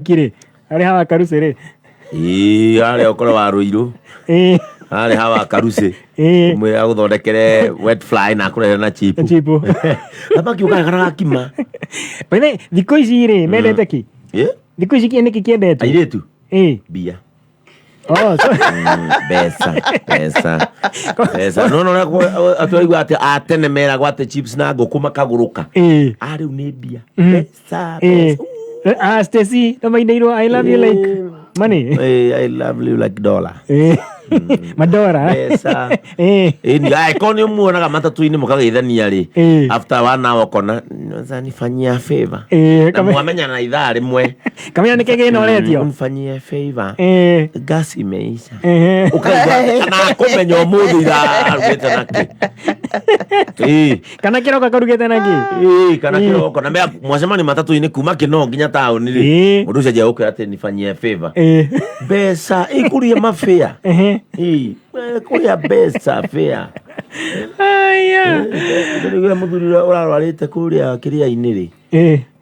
Rĩ arĩ hawa karucĩ rĩ. Ĩĩ, harĩa ũkorwo wa rũirũ. Harĩa hawa karucĩ. Mwĩre agũthondekere wet fly na akũrehere na chipu. Chipu. Thamaki ũkaga na gakima. By the way, thikũ ici rĩ mendete kĩ? Thikũ ici nĩkĩ kĩendetwo? Airĩtu. Mbia. Oh, so Mbeca, mbeca, mbeca. No no atwaigua atĩ a tene meragwo atĩ chips na ngũkũ makagũrũka. A rĩu nĩ mbia. Mbeca, mbeca. Ah, Stacy, no mainĩirwo "I love you like money." I love you like dollar. Madora. Mbeca. Ĩni, angĩkorwo nĩ ũmuonaga matatũ-inĩ mũkageithania rĩ, after one hour ũkona, "Sasa nifanyia favor." Na mwamenyana na ithaa rĩmwe. Kamenya nĩ kĩgĩna ũretio. Unifanyie favor. Gas imeisha. Ũkaigua kana akũmenya ũmũthĩ ira arugĩte na kĩ. Kana kĩroko karugĩte na kĩ? Ĩĩ, kana kĩroko na mea mwacemania matatũ-inĩ kuma Kĩnoo nginya taũni rĩ, mũndũ ũcio anjia gũkwĩra atĩ nifanyie favor. Mbeca ikurie mabĩa. Ĩĩ, kũrĩa mbeca bĩa. Aya. Rĩu mũthuri ũrĩa ũrarwarĩte kũrĩa kĩrĩa-inĩ rĩ,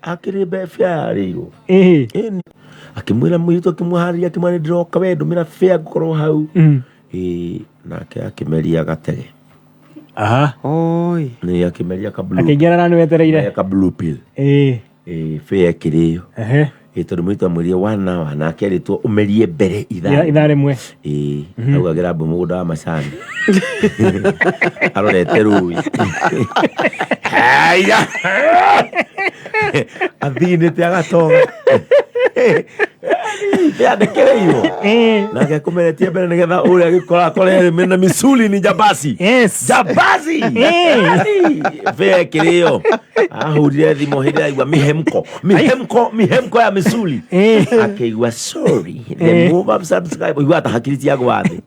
akĩrĩ fare yarĩirwo. Ĩni. Akĩmwĩra mũirĩtu akĩmũharĩria akĩmwĩra nĩ ndĩroka we ndũmĩra fare ngũkorwo hau. Ĩĩ, nake akĩmeria gatege. Oi. Nĩ akĩmeria ka blue. Akĩingĩra na nĩ wetereire. Ka blue pill. Ĩĩ, fare ĩkĩrĩo. Ĩĩ, tondũ mũirĩtu amwĩrire one hour nake erĩtwo ũmerie mbere ithaa. Ithaa rĩmwe. Ĩĩ, augagĩra mbũ mũgũnda wa macani. Arorete rũĩ. Haiya! Athinĩte agatoga. Yandĩkĩrĩirwo. Nake akũmeretie mbere nĩgetha ũrĩa agĩkora akore mena misuli ni jabasi. Yes. Jabasi. Fare ĩkĩrĩo. Ahurire thimũ hĩndĩ aigua mihemko. Mihemko, mihemko ya misuli. Akĩigua sorry. The move up subscribe. Igua ta hakiri ciagwa thĩ.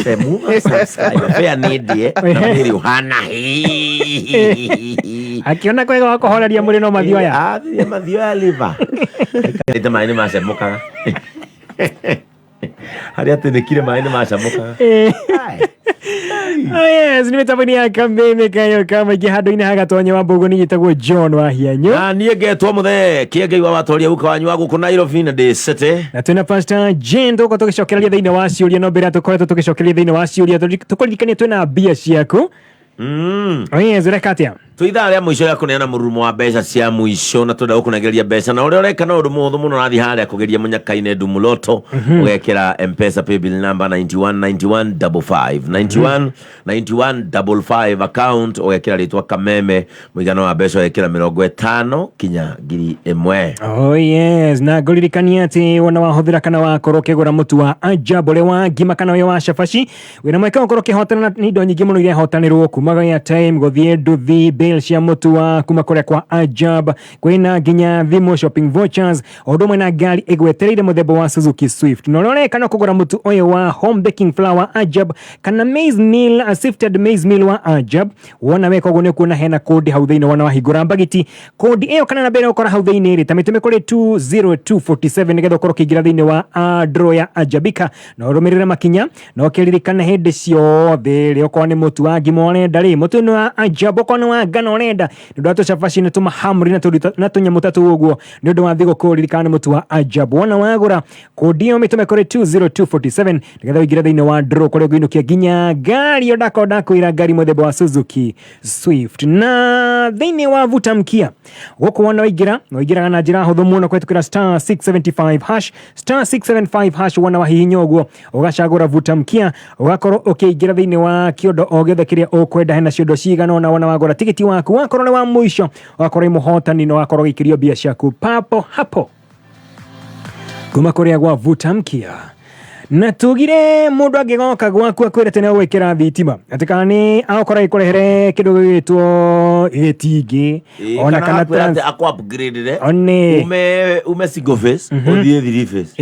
The move up subscribe. Fare nĩ ndĩe na mwĩrĩ ũhana hĩ. Akĩona kwega wa kũhoreria mwĩrĩ no mathioya. Athirie mathioya liver. Aikarĩte maĩ nĩ macemũkaga. Harĩa atĩnĩkire maĩ nĩ macamũkaga. Oh yes, nĩ mĩtambo-inĩ ya Kameme kayo ka maingĩ handũ-inĩ ha Gatonye wa Mbũgũ niĩ njĩtagwo John wa Hianyũ. Na niĩ ngetwo mũthee kĩengei wa watoria guka wanyu wa gũkũ Nairobi na ndĩ city. Na twĩna Pastor Jane tũgũkorwo tũgĩcokereria thĩinĩ wa ciũria no mbere ya tũkoretwo tũgĩcokereria thĩinĩ wa ciũria tũkũririkanie twĩna mbia ciaku. Oh yes, ũreka atĩa? Twĩ ithaa rĩa mũico rĩa kũneana mũrurumo wa mbeca cia mũico na twenda gũkũnengereria mbeca na ũrĩa ũreka na ũndũ mũhũthũ mũno ũrathiĩ harĩa kũgeria mũnyaka-inĩ Ndumuloto ũgekĩra M-Pesa paybill number 919155 919155 account ũgekĩra rĩtwa Kameme mũigana wa mbeca ũgekĩra 50 kinya 1000. Oh yes, na ngũririkania atĩ wona wahũthĩra kana wakorwo ũkĩgũra mũtu wa Ajab ũrĩa wa ngima kana ũrĩa wa cabaci wĩna mweke wa gũkorwo ũkĩhotana na nĩ indo nyingĩ mũno irehotanĩrwo kuma airtime gũthiĩ nduthi bill cia mũtu wa kuma kũrĩa kwa Ajab kwĩna nginya thimũ, shopping vouchers o ũndũ ũmwe na ngari ĩgwetereire mũthemba wa Suzuki Swift. Na ũrĩa ũreka no kũgũra mũtu ũyũ wa home baking flour wa Ajab kana maize meal, sifted maize meal wa Ajab. Wona weka ũguo nĩ ũkuona hena kũndi hau thĩinĩ wona wahingũra mbagiti kũndi ĩyo kana namba ĩrĩa ũkora hau thĩinĩ rĩ ta mĩtũme kũrĩ 20247 nĩgetha ũkorwo ũkĩingĩra thĩinĩ wa draw ya Ajabika na ũrũmĩrĩre makinya na ũkĩririkana hĩndĩ ciothe rĩ okorwo nĩ mũtu wa ngima ũrenda rĩ mũtu nĩ wa Ajab, okorwo nĩ wa ngano ũrenda nĩ ũndũ wa tũcabaci na tũmahamri na tũnyamũ ta tũu ũguo nĩ ũndũ wa thigũkũ ririkana nĩ mũtu wa Ajab. Wona wagũra kũndi ĩyo mĩtũme kũrĩ 20247 nĩgetha ũingĩre thĩinĩ wa draw kũrĩa ũngĩinũkia nginya ngari ĩyo ndakorwo ndakwĩra ngari mũthemba wa Suzuki Swift. Na thĩinĩ wa vuta mkia gũkũ wona waingĩra na ũingĩraga na njĩra hũthũ mũno kũhetũkĩra star 675 hash star 675 hash. Wona wahihinya ũguo ũgacagũra vuta mkia ũgakorwo ũkĩingĩra thĩinĩ wa kĩondo o gĩothe kĩrĩa ũkwenda. Hena ciondo cigana ũna. Wona wagũra tigiti waku wakorwo nĩ wa mũico ũgakorwo wĩ mũhotani na ũgakorwo ũgĩikĩrio mbia ciaku papo hapo kuma kũrĩa gwa vuta mkia. Na tugire mũndũ angĩgoka gwaku akwĩre atĩ nĩ gwĩkĩra thitima atĩ kana nĩ agũkorwo agĩkũrehere kĩndũ gĩgwĩtwo gĩtingĩ ona kana akwĩra atĩ akũ upgrade One. ume single face ũthiĩ three face.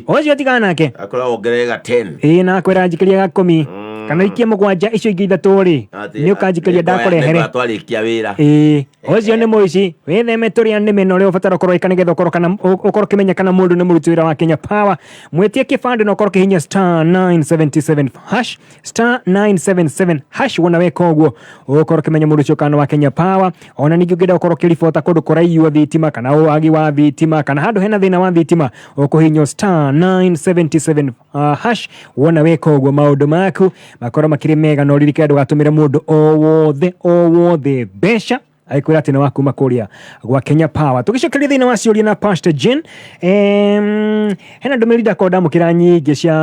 Ũcio tigana nake. Akwĩra wongerere ga 10. Ĩĩ, na akwĩra njikĩria gakũmi. Kana ikie mũgwanja icio ingĩ ithatũ rĩ, nĩ ũkanjikĩria ndakũrehere. Twarĩkia wĩra. Ĩĩ, ũcio nĩ mũici. Wĩtheme tũrĩa nĩme na ũrĩa ũbatara ũkorwo ĩka nĩgetha ũkorwo kana ũkorwo ũkĩmenya kana mũndũ nĩ mũruti wĩra wa Kenya Power. Mwĩtie kĩbandĩ na ũkorwo ũkĩhihinya *977 hash, *977 hash. Wona weka ũguo ũgũkorwo ũkĩmenya mũndũ ũcio kana wa Kenya Power. Ona ningĩ ũngĩenda gũkorwo ũkĩribota kũndũ kũraiywo thitima kana wagi wa thitima kana handũ hena thĩna wa thitima, ũkũhihinya *977 hash. Wona weka ũguo maũndũ maku makorwo makĩrĩ mega, na ũririkane ndũgatũmĩre mũndũ o wothe o wothe mbeca agĩkwĩra atĩ nĩ wa kuma kũrĩa gwa Kenya Power. Tũgĩcokeria thĩinĩ wa ciũria na Pastor Jane, hena ndũmĩrĩri ndakorwo ndamũkĩra nyingĩ cia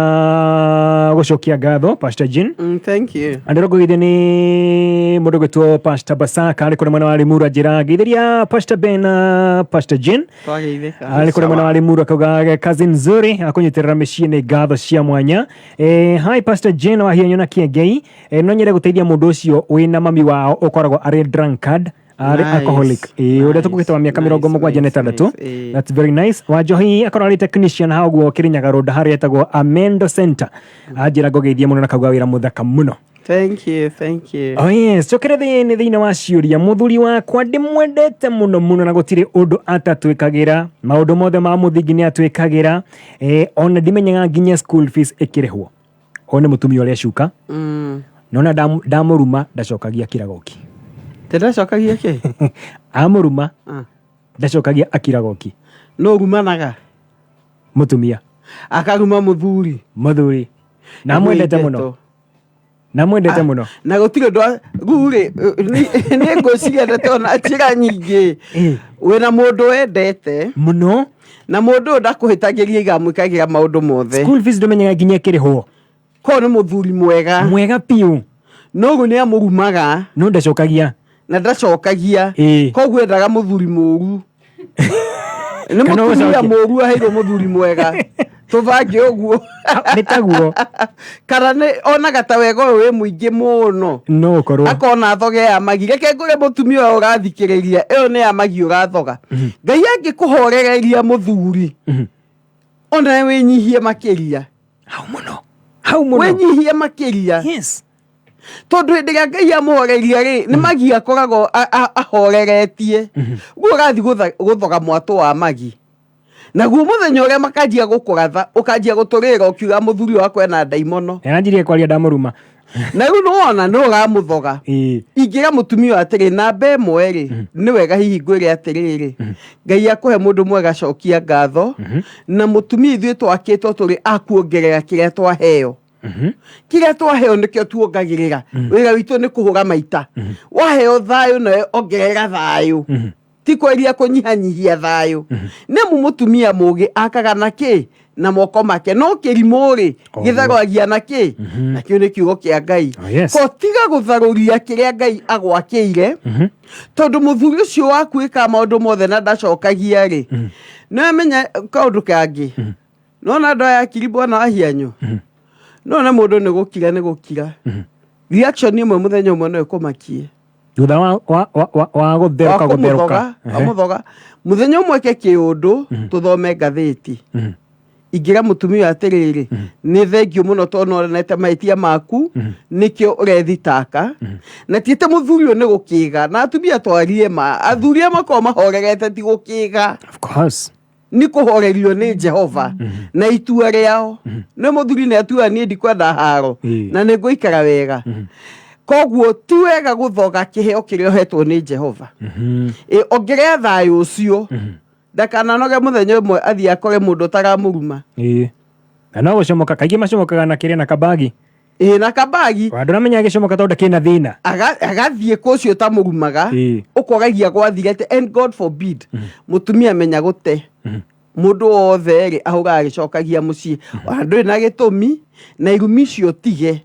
gũcokia ngatho, Pastor Jane. Thank you. Andå ngũgeithio nĩ mũndũ gwĩtwo Pastor Basaka arĩ kũrĩa mwena wa Limuru, anjĩra ngeithĩria Pastor Ben na Pastor Jane. Twageithĩka. Arĩ kũrĩa mwena wa Limuru, akauga kazi nzuri akũnyitĩrĩra mĩciĩ, nĩ ngatho cia mwanya. Hi Pastor Jane wa Hianyo na Kĩengei, no nyende gũteithia mũndũ ũcio wĩna mami wao ũkoragwo arĩ drunkard, arĩ alcoholic, ũrĩa tũkũgĩte wa mĩaka 76. That's very nice. Wanjohi akorwo arĩ technician hau ũguo Kĩrĩnyaga Road harĩa etagwo Amendo Center, anjĩra ngũgeithie mũno na kauga wĩra mũthaka mũno. Thank you, thank you. Oh yes, cokere thĩinĩ thĩinĩ wa ciũria. Mũthuri wakwa ndĩmwendete mũno mũno na gũtirĩ ũndũ atatwĩkagĩra, maũndũ mothe ma mũthingi nĩ atwĩkagĩra, ona ndimenyaga nginya school fees ĩkĩrĩhwo. Ũyũ nĩ mũtumia ũrĩa cuka. Nona ndamũruma ndacokagia kiragoki. Tĩndacokagia kĩ? Amũruma Ah. ndacokagia akiragoki. No rumanaga? Mũtumia. Akaruma mũthuri. Mũthuri. Na amwendete mũno. Na mwendete mũno. Na gũtirĩ ũndũ rĩu rĩ, nĩ ngwĩciria ndeto na njĩra nyingĩ. Wĩna mũndũ wendete mũno na mũndũ ũyũ ndakũhĩtagĩria, igamwĩkagĩra maũndũ mothe. School fees ndũmenyaga nginya ĩkĩrĩhwo. Koguo nĩ mũthuri mwega. Mwega piũ. No rĩu nĩ amũrumaga. No ndacokagia. Na ndacokagia. Koguo endaga mũthuri mũru. Nĩ Kana mũtumia ũcokie. mũru aheirwo mũthuri mwega. Tũbange ũguo. Nĩ taguo. Kana nĩ onaga ta wega ũyũ wĩ mũingĩ mũno. No ũkorwo. Akona thoge ya magi. Reke ngũre mũtumia ũyũ ũrathikĩrĩria, ĩyo nĩ ya magi ũrathoga. Ngai angĩkũhorereria mũthuri, ona wĩnyihie makĩria. Hau mũno. Hau mũno. Wĩnyihie makĩria. Yes. Tondũ hĩndĩ ĩrĩa Ngai amũhoreria rĩ, nĩ magi akoragwo ahoreretie. Guo ũrathiĩ gũthoga mwatũ wa magi. Naguo mũthenya ũrĩa makanjia gũkũratha, ũkanjia gũtũrĩra ũkiuga mũthuri wakwa ena ndaimono. Nĩaranjirie kwaria ndamũruma. Na rĩu nĩwona nĩ ũramũthoga. Ingĩra mũtumia ũyũ atĩrĩ, namba ĩmwe rĩ, nĩ wega hihi ngwĩre atĩrĩrĩ, Ngai akũhe mũndũ mwega, cokia ngatho. Na mũtumia ithuĩ twakĩtwo tũrĩ a kuongerera kĩrĩa twaheo. Kĩrĩa twaheo nĩkĩo tuongagĩrĩra. Wĩra witũ nĩ kũhũra maita. Waheo thayũ nawe ongerera thayũ. Ti kweria kũnyihanyihia thayũ. Nĩ amu mũtumia mũgĩ akaga na kĩ? Na moko make. No kĩrimũ rĩ, gĩtharũragia na kĩ? Na kĩu nĩ kiugo kĩa Ngai. Oh, yes. Ko tiga gũtharũria kĩrĩa Ngai agwakĩire, tondũ mũthuri ũcio waku ĩkaga maũndũ mothe na ndacokagia rĩ, nĩ wamenya kaũndũ kangĩ? Nona andũ aya akiri bwana wa Hianyu? Nona mũndũ nĩ gũkira nĩ gũkira. Reaction ĩmwe mũthenya ũmwe no ĩkũmakie. Thutha wa gũtherũka gũtherũka. Wa mũthenya ũmwe ke kĩũndũ tũthome ngathĩti. Ingĩra mũtumia atĩrĩrĩ, nĩ thengio mũno tondũ nĩwonete mahĩtia maku, nĩkĩo ũrethitaka. Na ti atĩ mũthuri ũyũ nĩ gũkĩga, na atumia twarie ma, athuri arĩa makoragwo mahorerete ti gũkĩga. Of course. Nĩ kũhorerio nĩ Jehova na itua rĩao. Nĩ mũthuri nĩ atua niĩ ndikwenda haro na nĩ ngũikara wega. Koguo ti wega gũthoga kĩheo kĩrĩa ũhetwo nĩ Jehova. Ongerera thayũ ũcio. Ndakananoge mũthenya ũmwe athiĩ akore mũndũ ũtaramũruma. Na no gũcomoka, kaingĩ macomokaga na kĩrĩa, na kabagi. Na kabagi. Andũ ramenya agĩcomoka tondũ kĩna thĩna. Agathiĩ kũ ũcio ũtamũrumaga, ũkoragia gwathire atĩa, and God forbid, mũtumia menya gũte. Mũndũ wothe rĩ, ahũraga agĩcokagia mũciĩ. Ona ndũrĩ na gĩtũmi, na irumi icio ũtige.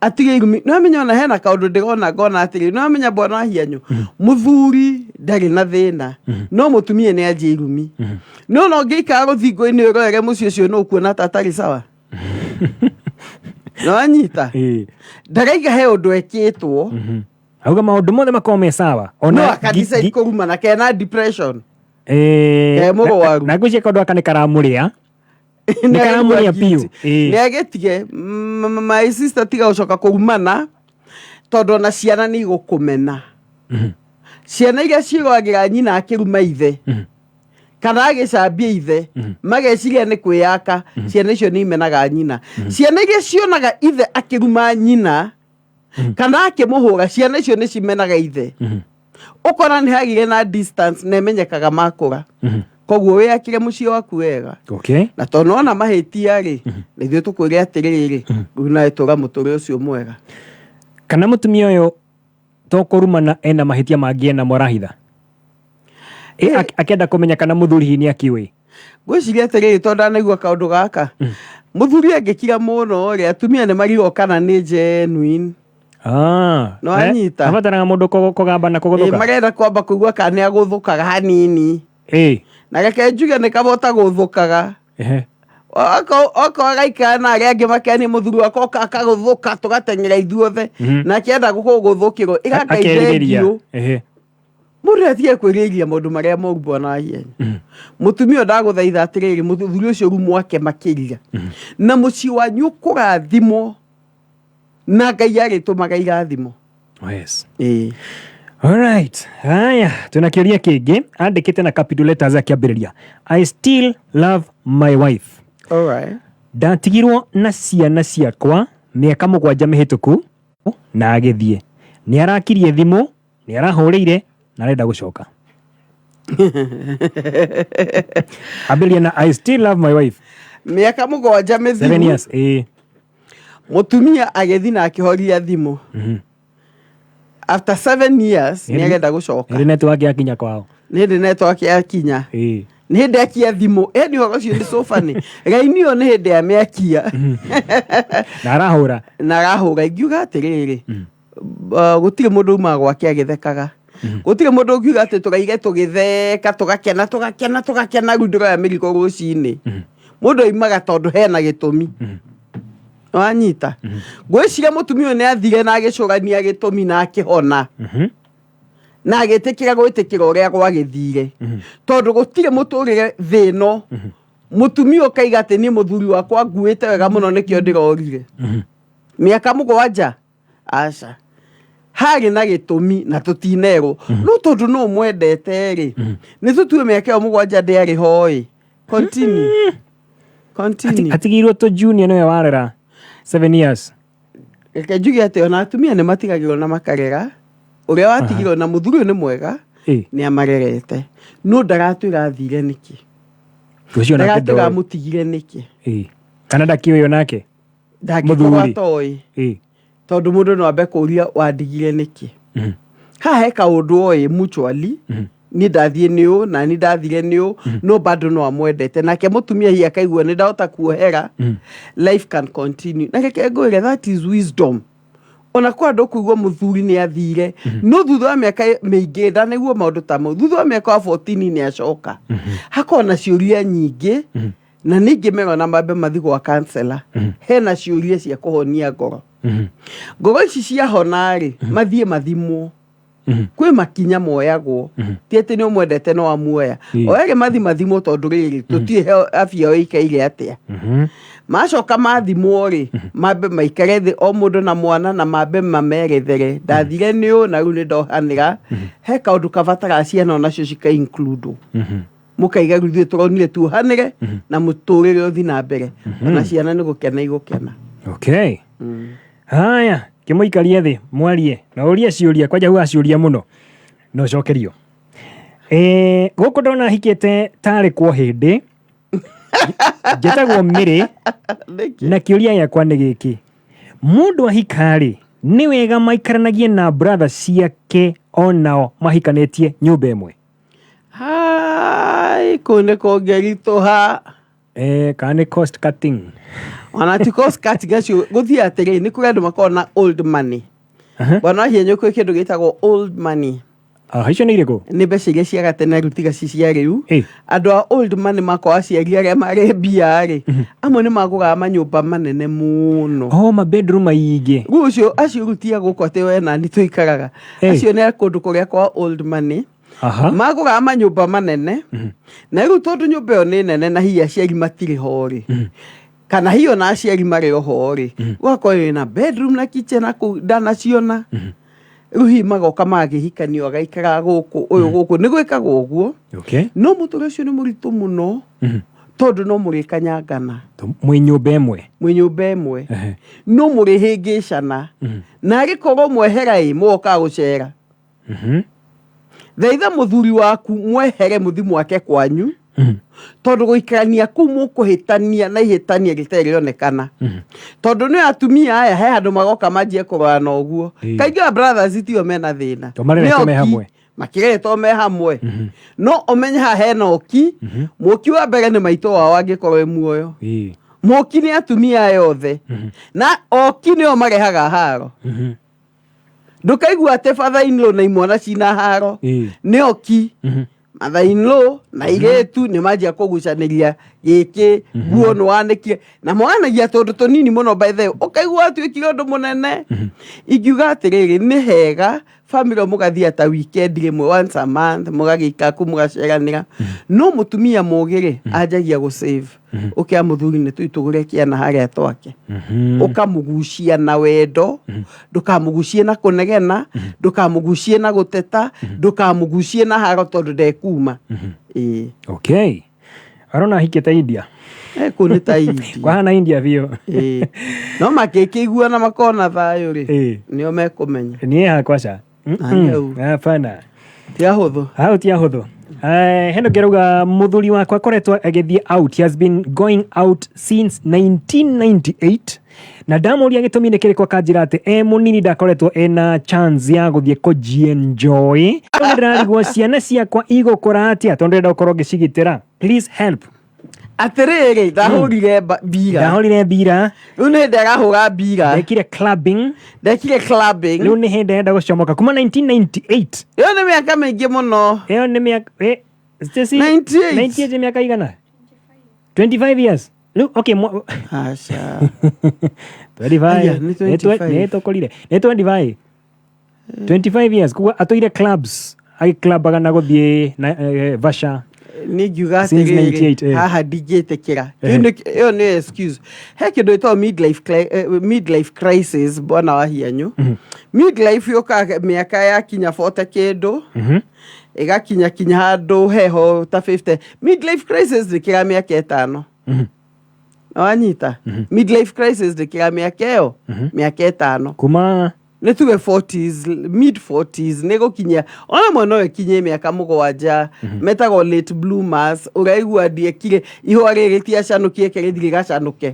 Atige irumi. Nĩ wamenya ona hena kaũndũ ndĩrona ngona atĩrĩrĩ, nĩ wamenya bwana wa Hianyu, mũthuri ndarĩ na thĩna, no mũtumia nĩ anjia irumi. No ona ũngĩikara rũthingo-inĩ ũrorere mũciĩ ũcio nĩ ũkuona ta atarĩ sawa. Nĩwanyita? Ndaraiga he ũndũ ekĩtwo. Auga maũndũ mothe makorwo me sawa. No akadecide kũrumana kena depression. Ke mũrwaru. Na ngwĩciria kaũndũ gaka nĩ karamũrĩa. Nĩ karamuonia biũ. Ĩĩ. Nĩ agĩtige. My sister, tiga gũcoka kũrumana, tondũ ona ciana nĩ igũkũmena. Ciana iria ciĩroragĩra nyina akĩruma ithe kana agĩcambia ithe, mageciria nĩ kwĩyaka, ciana icio nĩ imenaga nyina. Ciana iria cionaga ithe akĩruma nyina kana akĩmũhũra, ciana icio nĩ cimenaga ithe. Ũkona nĩ hagire na distance na ĩmenyekaga makũra. Koguo wĩyakĩre mũciĩ waku wega. Na tondũ nĩwona mahĩtia rĩ, na ithuĩ tũkwĩre atĩrĩrĩ, rĩu nawe tũra mũtũrĩre ũcio mwega. Kana mũtumia ũyũ to kũrumana, ena mahĩtia mangĩ enamo arahitha? Akĩenda kũmenya kana mũthuri hihi nĩ akĩũĩ. Ngwĩciria atĩrĩrĩ, tondũ ndanaigua kaũndũ gaka, mũthuri angĩkira mũno rĩ, atumia nĩ marigwo kana nĩ genuine. No anyita. Abataraga mũndũ kũgamba na kũgũthũka. Marenda kwamba kũigua kana nĩ agũthũkaga hanini. Na reke njuge nĩ kaba ũtagũthũkaga. Okorwo agaikara na arĩa angĩ makenia, mũthuri wakwa oka akagũthũka, tũgateng'era ithuothe. Na akĩenda gũkũgũthũkĩrwo ĩra Ngai. Akerirĩria. Thengiũ. Mũndũ atige kwĩrĩria maũndũ marĩa moru, bwana wa hienya. Mũtumia ũyũ, ndagũthaitha atĩrĩrĩ, mũthuri ũcio rĩu mwake makĩria, na mũciĩ wanyu ũkũrathimwo, na Ngai arĩtũmaga irathimo. Ĩĩ. Alright. Haya, tuna kĩũria kĩngĩ andĩkĩte na capital letters akĩambĩrĩria, "I still love my wife." Ndatigirwo na ciana ciakwa mĩaka 7 mĩhĩtũku na agĩthiĩ. Nĩ arakirie thimũ, nĩ arahũrĩire na arenda gũcoka. Ambĩrĩria na "I still love my wife." Mĩaka 7 7 mĩthiru. years. Ĩĩ. Mũtumia agĩthiĩ na akĩhoria thimũ after 7 years, nĩ arenda gũcoka. Ĩrĩ network yakinya kwao. Nĩ hĩndĩ network yakinya. Nĩ hĩndĩ akia thimũ, ĩni ũhoro ũcio nĩ cũbani raini ĩyo, nĩ hĩndĩ amĩakia. Na arahũra. Na arahũra. Ingiuga atĩrĩrĩ, gũtirĩ mũndũ umaga gwake agĩthekaga. Gũtirĩ mũndũ ũngiuga atĩ tũraire tũgĩtheka, tũgakena, tũgakena, tũgakena, rĩu ndĩroya mĩrigo rũcinĩ. Mũndũ aimaga tondũ hena gĩtũmi. Wanyita? Ngwĩciria mũtumia ũyũ nĩ athire na agĩcũrania gĩtũmi na akĩhona na agĩtĩkĩra gwĩtĩkĩra ũrĩa gwagĩthire, tondũ gũtirĩ mũtũrĩre thĩ ĩno mũtumia ũkaiga atĩ niĩ mũthuri wakwa nguĩte wega mũno nĩkĩo ndĩrorire mĩaka 7. Aca, harĩ na gĩtũmi na tũtinerwo, no tondũ no mwendete rĩ, nĩ tũtue mĩaka ĩyo 7 ndĩarĩ ho ĩ. Continue, continue. Atigĩirwo tũ junior, nĩwe warera 7 years. Reke njuge atĩ ona atumia nĩ matigagĩrwo na makarera. Ũrĩa watigirwo na mũthuri ũyũ nĩ mwega, nĩ amarerete, no ndaratwĩra athire nĩkĩ. Ũcio nake Ndaratwĩra ndoĩ. amũtigire nĩkĩ. Kana ndakĩũĩ onake. Ndangĩkorwo Mũthuri. atoĩ, tondũ mũndũ no ambe kũria wandigire nĩkĩ. Haha he kaũndũ oĩ mutually, niĩ ndathiĩ nĩ ũ na niĩ ndathire nĩ ũ, no bado no amwendete. Nake mũtumia hihi akaigua nĩ ndahota kuohera, life can continue. Na reke ngwĩre, that is wisdom. Ona kwa andũ kũigua mũthuri nĩ athire, no thutha wa mĩaka mĩingĩ ndanaigua maũndũ ta mau, thutha wa mĩaka wa 14 nĩ acoka, hakorwo na ciũria nyingĩ, na ningĩ merona mambe mathi gwa counselor. Hena ciũria cia kũhonia ngoro. Ngoro ici ciahona rĩ, mathiĩ mathimwo. Kwĩ makinya moyagwo, ti atĩ nĩ ũmwendete no amuoya. O erĩ mathi mathimwo, tondũ rĩrĩ tũtiĩ afya yao ĩikaire atĩa. Macoka mathimwo rĩ, mambe maikare thĩ o mũndũ na mwana, na mambe mamerethere ndathire nĩ ũ na rĩu nĩ ndohanĩra. He kaũndũ kabataraga ciana onacio cika include, mũkaiga rĩu ithuĩ tũronire tuohanĩre na mũtũrĩre ũthi na mbere, ona ciana nĩ gũkena igũkena. Okay. Haya, kĩmũikarie thĩ mwarie na ũrie ciũria, kwanja huga ciũria mũno na ũcokerio. Gũkũ ndona hikĩte tarĩ kwo hĩndĩ. Njĩtagwo Mĩrĩ. Nĩkĩ? Na kĩũria gĩakwa nĩ gĩkĩ: mũndũ ahika-rĩ, nĩ wega maikaranagie na brother ciake onao mahikanĩtie nyũmba ĩmwe? Hai, kũu nĩ kũngĩritũha. Kana nĩ cost cutting? Ona ti cost cutting acio. Gũthiĩ atĩrĩ, nĩ kũrĩ andũ makoragwo na old money. Bwana Wahienyo, kwĩ kĩndũ gĩtagwo old money. Ah, icio nĩ irĩkũ? Nĩ mbeca iria cia gatene rĩu, tiga ci cia rĩu. Andũ a old money makorwo aciari arĩa marĩ mbia rĩ, amwe nĩ magũraga manyũmba manene mũno. Oh, ma bedroom maingĩ. Rĩu ũcio acio rĩu tia gũkũ atĩ we nani tũikaraga. Acio nĩ a kũndũ kũrĩa kwa old money. Magũraga manyũmba manene, na rĩu tondũ nyũmba ĩyo nĩ nene na hihi aciari matirĩ ho rĩ, kana hihi ona aciari marĩ oho rĩ, ũgakorwo ĩna bedroom na kitchen na kũu ndanaciona. Rĩu hihi magoka magagĩhikanio, agaikara gũkũ, ũyũ gũkũ, nĩ gwĩkagwo ũguo. No mũtũrĩre ũcio nĩ mũritũ mũno, tondũ no mũrĩkanyangana. Mwĩ nyũmba ĩmwe. Mwĩ nyũmba ĩmwe. No mũrĩhĩngĩcana, na arĩkorwo mwehera ĩ mũgokaga gũcera. Thaitha mũthuri waku mwehere mũthi mwake kwanyu, tondũ gũikarania kũu mũkũhĩtania na ihĩtania rĩtarĩ rĩonekana, tondũ nĩ atumia aya he handũ magoka manjie kũrora na ũguo. Kaingĩ a brothers tio mena thĩna. To mareretwo me Nĩ oki. hamwe. Makĩreretwo me hamwe, no ũmenye haha hena oki. Mũki wa mbere nĩ maitũ wao angĩkorwo e muoyo. Mũki nĩ atumia aya othe, na oki nĩo marehaga haro. Ndũkaigua atĩ father in law na imwana cina haro. Nĩ oki. Mother in law na irĩtu nĩ manjia kũgucanĩria gĩkĩ, nguo nĩ wanĩkire, na moranagia tũndũ tũnini mũno, by the way ũkaigua atuĩkire ũndũ mũnene. Ingiuga atĩrĩrĩ, nĩ hega family mũgathiĩ ta weekend rĩmwe, once a month, mũgagĩikara kũu mũgaceranĩra. No mũtumia mũgĩ rĩ, anjagia gũ save, ũkĩa mũthuri nĩ tũi tũgũre kĩana harĩa twake. Ũkamũgucia na wendo, ndũkamũgucie na kũnegena, ndũkamũgucie na gũteta, ndũkamũgucie na haro, tondũ ndekuma. Ĩĩ. Okay, arona hikĩte India. Kũu nĩ ta India. Kwahana India biũ. Ĩĩ. No makĩkĩiguana makona thayũ rĩ, nĩo mekũmenya. Niĩ hakwa ca. Na nĩ hau. Hapana. Ti ahũthũ. Hau ti ahũthũ. Heno ngĩrauga mũthuri wakwa akoretwo agĩthiĩ out, he has been going out since 1998, na ndamũria gĩtũmi nĩ kĩrĩkũ, akanjĩra atĩ e mũnini ndakoretwo ena chance ya gũthiĩ kũjienjoy. Rĩu nĩ ndĩrarigwo ciana ciakwa igũkũra atĩa, tondũ ndĩrenda gũkorwo ngĩcigitĩra. Please help. Atĩrĩrĩ, ndahũrire mbira. Ndahũrire mbira. Rĩu nĩ hĩndĩ arahũra mbira. Ndekire clubbing. Ndekire clubbing. Rĩu nĩ hĩndĩ arenda gũcomoka kuma 1998. Ĩyo nĩ mĩaka mĩingĩ mũno. Ĩyo nĩ mĩaka Stacy, 98. 98 nĩ mĩaka igana? 25 years rĩu, okay. Aca. 25. Aya, nĩ 25. Nĩ tũkũrire, nĩ 25, 25 years koguo atũire clubs, agĩclubaga na gũthiĩ na vasha. Nĩ ngiuga Since atĩrĩrĩ, 98. Haha ndingĩtĩkĩra. Ĩyo nĩ excuse. He kĩndũ ĩtagwo midlife crisis, bwana wa hianyu. Midlife yũkaga mĩaka yakinya 40 kĩndũ, ĩgakinya kinya handũ heho ta 50. Midlife crisis nĩ kĩra mĩaka 5. Wanyita? Midlife crisis nĩ kĩra mĩaka ĩyo, mĩaka 5. Kuma Nĩ tuge 40s, mid 40s, nĩ gũkinyia ona mwana ũyũ ĩkinyie mĩaka 7, metagwo late bloomers. Ũraigua ndiekire ihũa rĩrĩ rĩtiacanũkie, ke rĩthiĩ rĩgacanũke.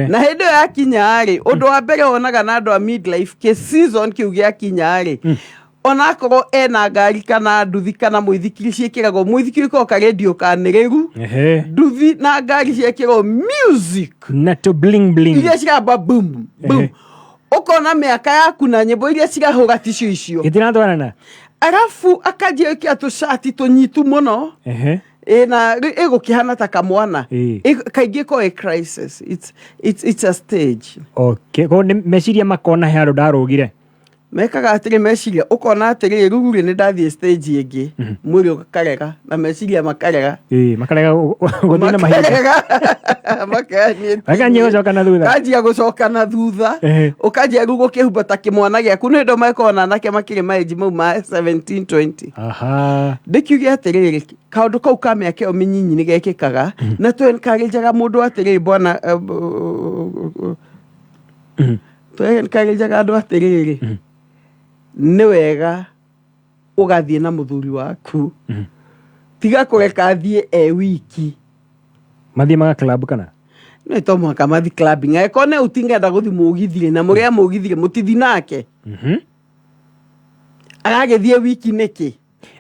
Na hĩndĩ ĩyo yakinya rĩ, ũndũ wa mbere wonaga na andũ a midlife kĩ season kĩu gĩakinya rĩ, onakorwo ena ngari kana nduthi kana mũithikiri, ciĩkĩragwo mũithikiri ũkorwo karendio kanĩrĩru, nduthi na ngari ciekĩrwo music na to bling bling iria ciramba boom boom. Ũkona mĩaka yaku na nyĩmbo iria cirahũra ticio icio. Itiratwarana. Arabu akanjia gwĩkĩra tũcati tũnyitu mũno. Ĩna ĩgũkĩhana ta kamwana. Kaingĩ ĩkoragwo ĩ crisis, it's a stage. Okay, koguo nĩ meciria makona he handũ ndarũgire. Mekaga atĩrĩ, meciria ũkona atĩrĩrĩ, rĩu rĩ nĩ ndathiĩ stage ĩngĩ, mwĩrĩ ũkarega na meciria makarega. Ĩĩ, makarega gũthiĩ na mahinda. Makarega. Makarega niĩ. Makanjia gũcoka na thutha. Kanjia gũcoka na thutha. Ũkanjia rĩu gũkĩhumba ta kĩmwana gĩaku. Nĩ hĩndĩ makorwo na anake makĩrĩ maĩnji mau ma 17 20. Ndĩkiuge atĩrĩrĩ, kaũndũ kau ka mĩaka ĩyo mĩnyinyi nĩ gekĩkaga, na tũ encourageaga mũndũ atĩrĩrĩ, bwana, tũ encourageaga andũ atĩrĩrĩ, nĩ wega ũgathiĩ na mũthuri waku, tiga kũreka athiĩ e wiki. Mathiĩ maga club kana Nĩ to mũhaka mathi clubbing. Angĩkorwo nĩ ũtingenda gũthi mũgithi na mũrĩa mũgithi mũtithi nake, aragĩthiĩ wiki nĩkĩ?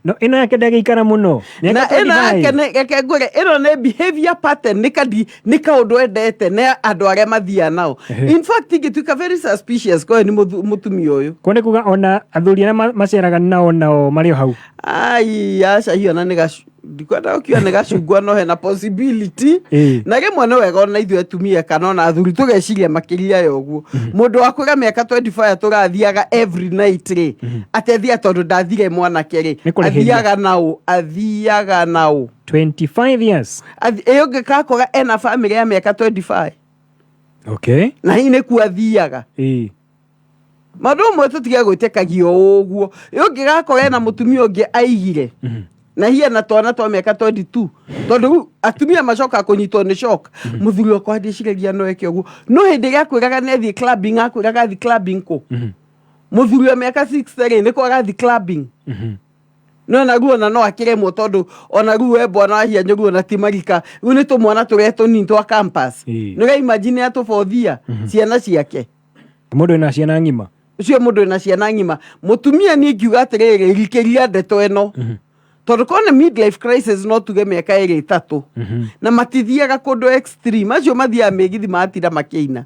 No ĩno yake ndagĩikara mũno. Na Mĩaka ĩno 25. yake reke ngwĩre, ĩno nĩ behavior pattern, nĩ kandi nĩ kaũndũ endete nĩ andũ arĩa mathiaga nao. In fact, ingĩtuĩka very suspicious korwo nĩ mũtumia ũyũ. Koguo nĩ kuga ona athuri arĩa maceraga nao marĩ o hau. Ai, aca, hiyo na nĩ gacu. Ndikwenda gũkiuga nĩ gacungwa, no hena possibility. Na rĩmwe nĩ wega ona ithuĩ atumia kana ona athuri tũgeciria makĩria ya ũguo. Mũndũ wakwĩra mĩaka 25 tũrathiaga every night rĩ, atĩ athiaga tondũ ndathire mwanake rĩ, Nĩ kũrĩhĩria. athiaga naũ? Athiaga naũ? 25 years. Ĩ ũngĩkakora ena famĩlĩ ya mĩaka 25 na hihi nĩkuo athiaga. Maũndũ mamwe tũtige gwĩtĩkagia o ũguo. Ĩ ũngĩgakora ena mũtumia ũngĩ aigire na hihi ena twana twa mĩaka 22, tondũ rĩu atumia macokaga kũnyitwo nĩ shock. Mũthuri wakwa ndĩciragia no eke ũguo, no hĩndĩ ĩrĩa akwĩraga nĩ athiĩ clubbing, akwĩraga athiĩ clubbing kũ? Mũthuri wa mĩaka 60 rĩ, nĩkũ agathiĩ clubbing? No na ruo ona no akĩremwo, tondũ ona rĩu we bwana wa hianyũ, ona ti marika rĩu, nĩ tũmwana tũrĩa tũnini twa campus. Nĩ ũraimagine atũbothia ciana ciake? Mũndũ wĩna ciana ng'ima. Ũcio mũndũ wĩna ciana ng'ima, mũtumia, niĩ ngiuga atĩrĩrĩ, rikĩria ndeto ĩno, tondũ korwo nĩ midlife crisis no tuge mĩaka ĩrĩ ĩtatũ, na matithiaga kũndũ extreme. Acio mathiaga mĩgithi matinda makĩina,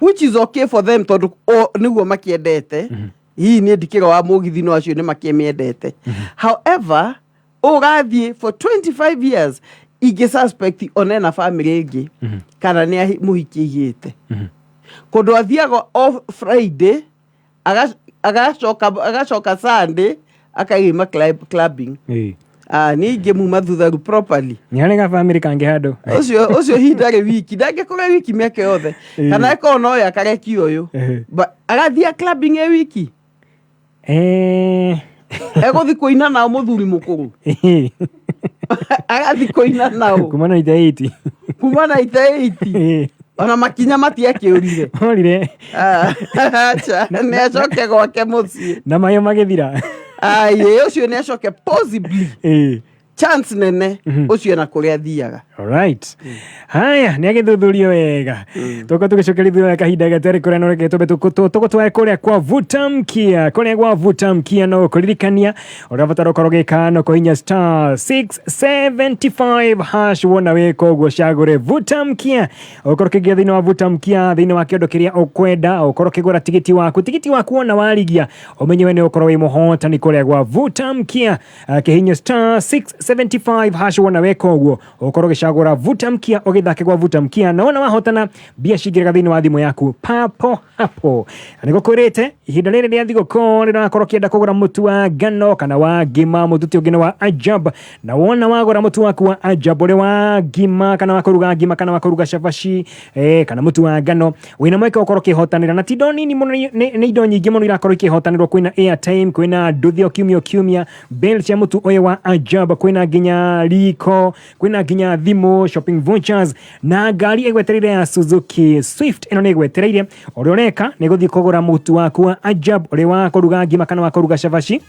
which is okay for them, tondũ nĩguo makĩendete. Hihi niĩ ndikĩra wa mũgithi, no acio nĩ makĩmĩendete. However, ũgathiĩ for 25 years, ingĩ suspect ona ena family ĩngĩ kana nĩ mũhiki aigĩte kũndũ athiaga o Friday, agacoka Sunday, akaima clubbing. Ah, niĩ ingĩmuma thutha rĩu properly. Nĩ harĩ gabamĩrĩ kangĩ handũ. Ũcio hihi ndarĩ wiki, ndangĩkorwo wiki mĩaka yothe, kana ĩkorwo no ũyũ akarekia ũyũ. But agathiĩ clubbing ĩ wiki? Egũthiĩ kũina nao? Mũthuri mũkũrũ agathiĩ kũina nao? Kuma na ite 80. Kuma na ite 80, ona makinya matiakĩũrire. Orire. Ah, acha, nĩ acoke gwake mũciĩ. Na mayo magĩthira. Aye, ũcio nĩ acoke, possibly chance nene ũcio na kũrĩa athiaga. Alright. Haya, nĩ agĩthuthurio wega. Tũkorwo tũgĩcokeria thutha kahinda gatarĩ kũrĩa, no reke tũmbe tũgũtware kũrĩa kwa Vuta Mkia. Kũrĩa gwa Vuta Mkia no kũririkania ũrabatara ũkorwo ũgĩka no kũhinya *675#. Wona wĩka ũguo, cagũre Vuta Mkia, ũkorwo ũkĩingĩra thĩinĩ wa Vuta Mkia, thĩinĩ wa kĩondo kĩrĩa ũkwenda, ũkorwo ũkĩgũra tigiti waku. Tigiti waku wona warigia, ũmenye we nĩ ũkorwo wĩ mũhotani kũrĩa gwa Vuta Mkia. Kĩhinya *675# wona weka ũguo, ũkorwo ũgĩcagũra Vuta Mkia, ũgĩthake gwa Vuta Mkia, na wona wahotana, mbia cingĩraga thĩinĩ wa thimũ yaku papo hapo. Na nĩgũkwĩrĩte ihinda rĩrĩ rĩa thigũkũ, rĩrĩa ũrakorwo ũkĩenda kũgũra mũtu wa ngano kana wa ngima, mũtu ti ũngĩ nĩ wa Ajab. Na wona wagũra mũtu waku wa Ajab, ũrĩ wa ngima kana wa kũruga ngima kana wa kũruga cabaci, kana mũtu wa ngano, wĩna mweke wa gũkorwo ũkĩhotanĩra na ti indo nini mũno, nĩ indo nyingĩ mũno irakorwo ikĩhotanĩrwo. Kwĩna airtime, kwĩna nduthi o kiumia o kiumia, bale cia mũtu ũyũ wa Ajab, kwĩna nginya riko, kwĩna nginya thimũ, shopping vouchers na ngari ĩgwetereire ya Suzuki Swift. Ĩno nĩ ĩgwetereire. Ũrĩa ũreka nĩ gũthiĩ kũgũra mũtu waku wa Ajab, ũrĩ wa kũruga ngima kana wa kũruga cabaci,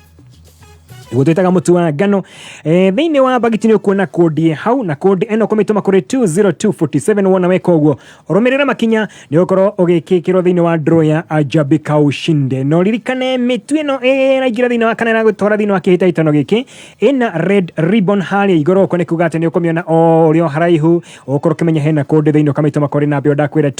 nĩguo twĩtaga mũtu wa ngano. Thĩinĩ wa bagiti nĩ ũkuona kũndi hau, na kũndi ĩno kũmĩtũma kũrĩ 20247. Wona weka ũguo, ũrũmĩrĩre makinya, nĩ ũgũkorwo ũgĩkĩkĩrwo thĩinĩ wa draw ya Ajabika ushinde. Na ũririkane mĩtu ĩno ĩraingĩra thĩinĩ wa kana ĩragũtwara thĩinĩ wa kĩhĩtahĩtano gĩkĩ ĩna red ribbon harĩa igũrũ. Ũko nĩ kuga atĩ nĩ ũkũmĩona o ũrĩa o haraihu, ũkorwo ũkĩmenya hena kũndĩ thĩinĩ, ũkamĩtũma kũrĩ namba ĩyo ndakwĩra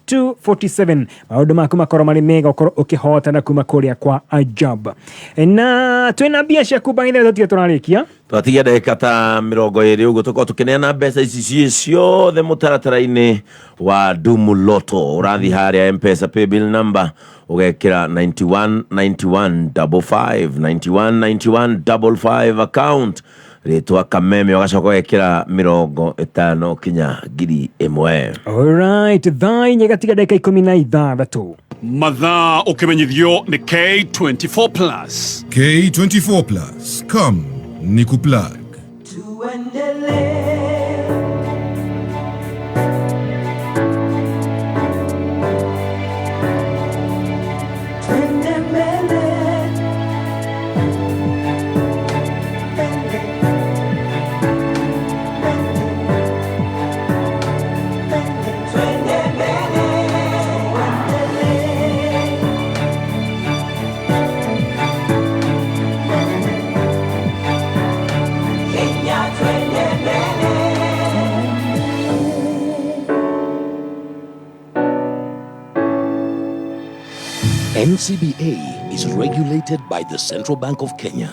20247, maũndũ maku makorwo marĩ mega, ũkorwo ũkĩhotana kuma kũrĩa kwa Ajab. Na twĩna mbia ciaku by the way, tũtige tũrarĩkia. Twatigia ndagĩka ta 20 ũguo tũkorwo tũkĩneana mbeca ici ciĩ ciothe mũtaratara-inĩ wa Dumu Lotto. Ũrathiĩ harĩa M-Pesa paybill number, ũgekĩra 91 91 55, 91 91 55, account rĩtwa Kameme, ũgacoka ũgekĩra 50 kinya 1000. Alright, thaa 4 gatiga ndagĩka 16. Mathaa ũkĩmenyithio nĩ K24 Plus. K24 Plus. Come, Nikuplug. Tuendelee. Twende mbele. Mbele. Mbele. Mbele. Twende mbele. Tuendelee. Mbele. Kenya, twende mbele. NCBA is regulated by the Central Bank of Kenya.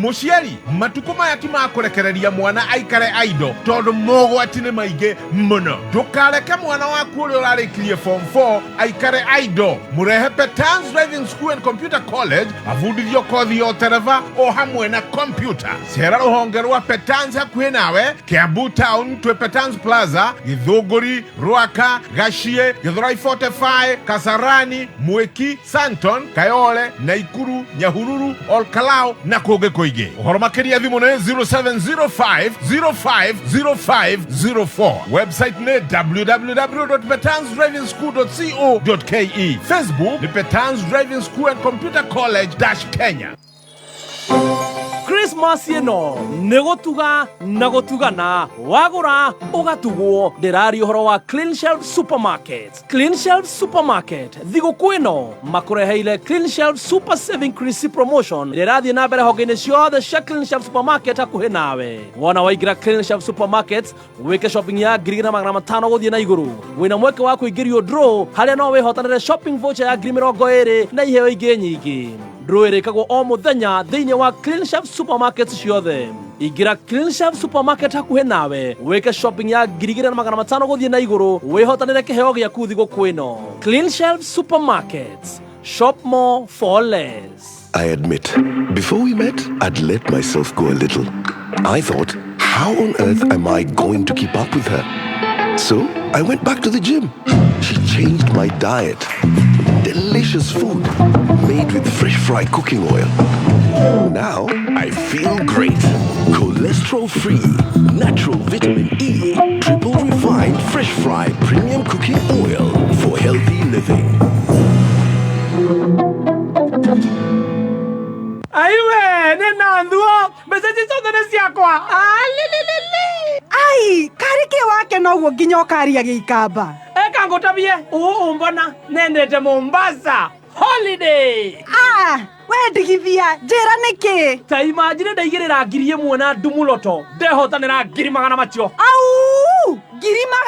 Mũciari, matukũ maya ti ma kũrekereria mwana aikare aido tondũ mogwati nĩ maingĩ mũno. Ndũkareke mwana waku ũrĩa ũrarĩkirie form 4 aikare aido. Mũrehe Petans Driving School and Computer College abundithio kothi ya ũtereba o hamwe na computer. Cera rũhonge rwa Petans hakuhĩ nawe Kiambu Town, twĩ Petans Plaza, Githũngũri, Rwaka, Gachie, Githurai 45, Kasarani, Mwiki, Santon, Kayole, Naikuru, Nyahururu, Olkalou na kũngĩ kũingĩ. Ũhoro makĩria thimũ nĩ 0705 050504. Website nĩ www.petansdrivingschool.co.ke. Facebook nĩ Petans Driving School and Computer College dash Kenya. Christmas ĩno nĩ gũtuga na gũtugana, wagũra ũgatugwo. Ndĩraria ũhoro wa Clean Shelf Supermarket. Clean Shelf Supermarket thigũkũ ĩno makũreheire Clean Shelf Super Saving Chrissy Promotion ĩrĩa ĩrathiĩ na mbere honge-inĩ ciothe cia Clean Shelf Supermarket hakuhĩ nawe. Wona waingĩra Clean Shelf Supermarket wĩke shopping ya 2500 gũthiĩ na igũrũ, wĩna mweke wa kũingĩrio draw harĩa no wĩhotanĩre shopping voucher ya 20,000 na iheo ingĩ nyingĩ. Draw ĩrĩkagwo o mũthenya thĩinĩ wa Clean Shelf Supermarket ciothe. Ingĩra Clean Shelf Supermarket hakuhĩ nawe wĩke shopping ya 2500 gũthiĩ na igũrũ wĩhotanĩre kĩheo gĩaku thigũkũ ĩno. Clean Shelf Supermarket, shop more for less. I admit, before we met, I'd let myself go a little. I thought, how on earth am I going to keep up with her? So I went back to the gym. She changed my diet. Delicious food made with fresh fry cooking oil. Now I feel great. Cholesterol free, natural vitamin E, triple refined fresh fry premium cooking oil for healthy living. Aiwe nĩ na thuo mbeca ici ciothe nĩ ciakwa. Ai, karĩ kĩ wake noguo nginya ũkaria gĩikamba. Eka ngũtabie ũũ ũmbona nendete Mombasa holiday. Ah, we ndigithia njĩra nĩkĩ? Ta imagine ndaigĩrĩra 1000 na ndumuloto ndehotanĩra ngiri magana macio. Au, 300,000.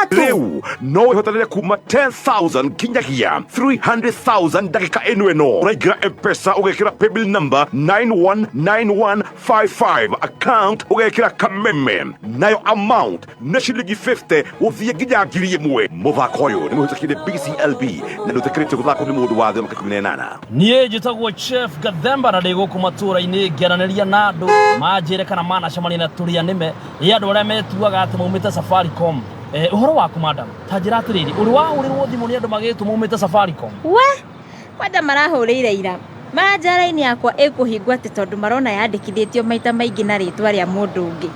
Rĩu no wĩhotanĩre kuma 10,000 nginyagia 300,000 ndagĩka ĩno ĩno. Ũraingĩra M-Pesa ũgekĩra paybill number 919155, account ũgekĩra Kameme, nayo amount nĩ ciringi 50 gũthiĩ nginya 1000. Mũthako ũyũ nĩ mũhĩtũkie nĩ BCLB na ndũtĩkĩrĩtio gũthakwo nĩ mũndũ wa thĩ wa mĩaka 18. Niĩ njĩtagwo Chef Gathemba na ndĩ gũkũ matũũra-inĩ ngĩaranĩria na andũ manjĩre kana manacemania na tũrĩa nĩme ĩ andũ arĩa metuaga atĩ maumĩte Safaricom. Ũhoro waku madam, ta njĩra atĩrĩrĩ, ũrĩ wahũrĩrwo thimũ nĩ andũ magĩtwo maumĩte Safaricom? We kwanja marahũrĩire ira maranja raini yakwa ĩkũhingwo atĩ tondũ marona yandĩkithĩtio maita maingĩ na rĩtwa rĩa mũndũ ũngĩ.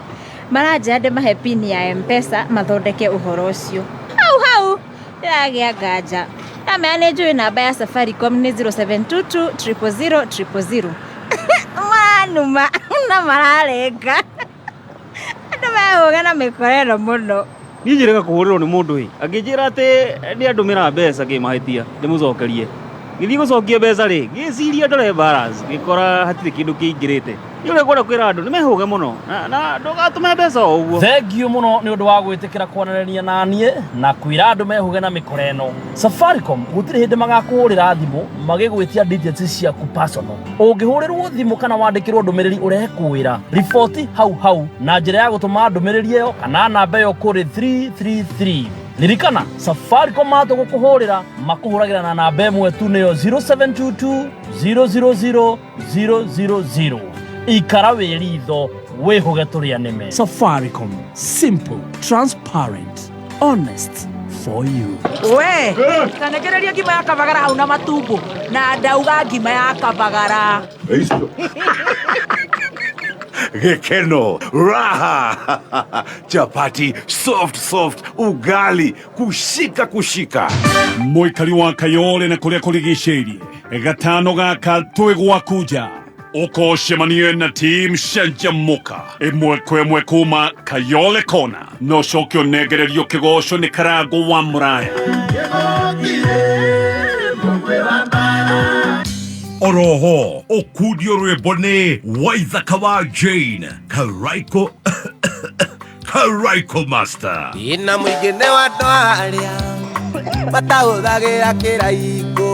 Maranjĩra ndĩmahe pin ya M-Pesa mathondeke ũhoro ũcio. Hau hau ndĩragĩa nganja. Ndamera nĩ njũĩ namba ya Safaricom nĩ 0722 000 000. Maranuma na mararenga. Andũ mehũga na mĩkora ĩno mũno. Niĩ njĩrĩga kũhũrĩrwo nĩ mũndũ ĩ angĩnjĩra atĩ nĩ andũmĩra mbeca ngĩmahĩtia ndĩmũcokerie. Ngĩthiĩ gũcokia mbeca rĩ, ngĩciria ndore balance ngĩkora hatirĩ kĩndũ kĩingĩrĩte. Nĩ ũrĩa ngwenda kwĩra andũ nĩ mehũge mũno na ndũgatũme mbeca o ũguo. Thengiũ mũno nĩ ũndũ wa gwĩtĩkĩra kwaranĩria na niĩ na kwĩra andũ mehũge na mĩkora ĩno. Safaricom gũtirĩ hĩndĩ magakũhũrĩra thimũ magĩgwĩtia details ciaku personal. Ũngĩhũrĩrwo thimũ kana wandĩkĩrwo ndũmĩrĩri ũrekwĩra, riboti hau hau na njĩra ya gũtũma ndũmĩrĩri ĩyo kana namba ĩyo kũrĩ 333. Ririkana, Safaricom matũ gũkũhũrĩra makũhũragĩra na namba ĩmwe tu nĩyo 0722 000 000. Ikara wĩ ritho wĩhũge tũrĩa nĩme. Safaricom, simple, transparent, honest for you. We tanekereria ngima ya kabagara hau na matumbo na ndauga ngima ya kabagara. Gĩkeno, raha, chapati soft soft, ugali kushika kushika. Mũikari wa Kayole na kũrĩa kũrigicĩirie gatano gaka twĩ gwaku nja ũkocemanie na team Canjamũka ĩmwe kwa ĩmwe kuma Kayole Kona na ũcoke ũnengererio kĩgoco nĩ Karango wa Mũraya. Oroho ũkundio rwĩmbo nĩ Waithaka wa Jane Karaiko Karaiko Master. Ina mũingĩ nĩ wa andũ arĩa matahũthagĩra kĩraikũ.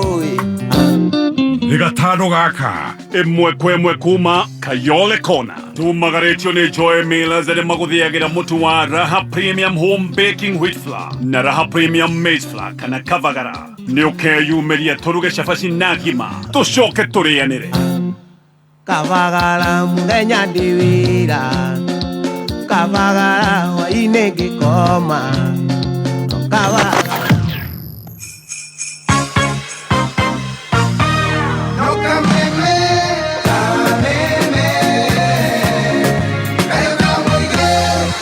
Nĩ gatano gaka ĩmwe kwa ĩmwe kuma Kayole Corner. Tumagarĩtio nĩ Joy Millers arĩa magũthĩagĩra mũtu wa Raha Premium Home Baking Wheat Flour na Raha Premium Maize Flour kana Kavagara. Nĩ ũkeyumĩria tũruge cabaci na ngima tũcoke tũrĩanĩre. Kavagara mũthenya ndĩ wĩra, Kavagara hwainĩ ngĩkoma, Kavagara.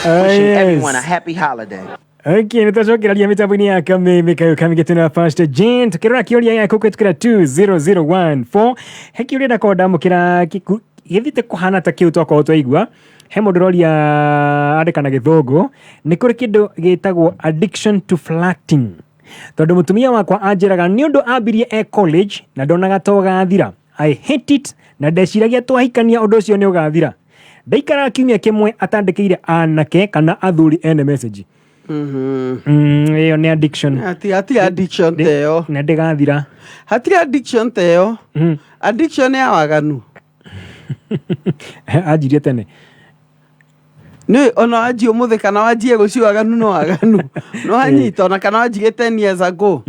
Wishing everyone a happy holiday. Okay, nä twacokereria mä tambo-inä ya kameme kayo kamä na Pastor Jane tukĩrora kĩũria gĩaku kũhetũkĩra 20014. He kĩũria ndakorwo ndamũkĩra gĩthiĩte kũhana ta kĩu twakorwo twaigua. He mũndũ ũroria andĩka na gĩthũngũ, nĩ kũrĩ kĩndũ gĩtagwo addiction to flirting, tondũ mũtumia wakwa anjĩraga nĩ ũndũ ambirie e college na ndonaga ta ũgathira. I hate it, na ndeciragia twahikania ũndũ ũcio nĩ ũgathira. Ndaikaraga kiumia kĩmwe atandĩkĩire anake kana athuri ene message. Ĩyo nĩ addiction. Hatirĩ addiction ta ĩyo. Na ndĩgathira. Hatirĩ addiction ta ĩyo. Addiction ya waganu. Anjirie tene. Nĩ ona wanjie ũmũthĩ kana wanjie rũciũ, waganu no waganu. No wanyita ona kana wanjirie 10 years ago.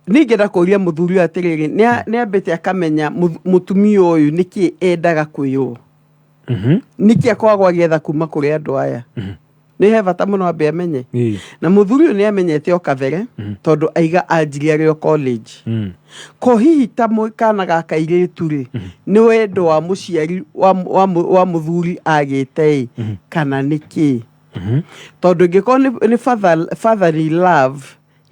Niĩ ingĩenda kũria mũthuri ũyũ atĩrĩrĩ, nĩ ambĩte akamenya mũtumia ũyũ nĩkĩ endaga kwĩrwo, nĩkĩ akoragwo agĩetha kuma kũrĩ andũ aya. Nĩ he bata mũno ambe amenye. Na mũthuri ũyũ nĩ amenyete o kabere, tondũ aiga anjirie arĩ o college. Ko hihi ta kana ga kairĩtu rĩ, nĩ wendo wa mũciari wa mũthuri agĩte ĩ, kana nĩ kĩ? Tondũ ĩngĩkorwo nĩ fatherly love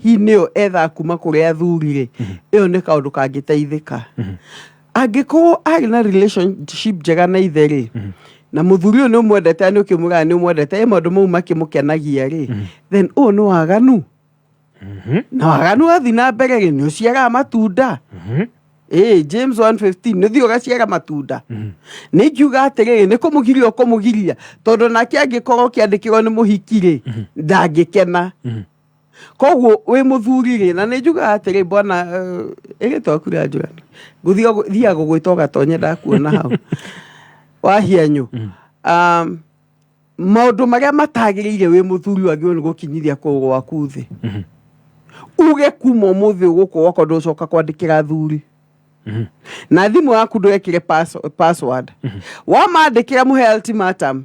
hihi nĩyo ethaga kuma kũrĩ athuri rĩ, ĩyo nĩ kaũndũ kangĩteithĩka. Angĩkorwo arĩ na relationship njega na ithe rĩ, na mũthuri ũyũ nĩ ũmwendete, nĩ ũkĩmwĩraga nĩ ũmwendete, ĩ maũndũ mau makĩmũkenagia rĩ, then ũyũ nĩ waganu. Na waganu wathiĩ na mbere rĩ, nĩ ũciaraga matunda. Ĩĩ, James 1:15, nĩ ũthiĩ ũgaciara matunda. Nĩ ingiuga atĩrĩrĩ, nĩ kũmũgiria ũkũmũgiria, tondũ nake angĩkorwo ũkĩandĩkĩrwo nĩ mũhiki rĩ, ndangĩkena. Koguo wĩ mũthuri rĩ, na nĩ njugaga atĩrĩ, bwana, ĩrĩtwa waku rĩa njũrani, thiaga gũgwĩta ũgatonye ndakuona hau wahianyũ. Maũndũ marĩa matagĩrĩire wĩ mũthuri wagĩrĩirwo nĩ gũkinyithia kũgũrũ gwaku thĩ. Uge kuma ũmũthĩ ũgũkũ gwakwa ndũgũcoka kwandĩkĩra athuri. Na thimũ yaku ndũgekĩre password. Wamandĩkĩra mũhe ultimatum.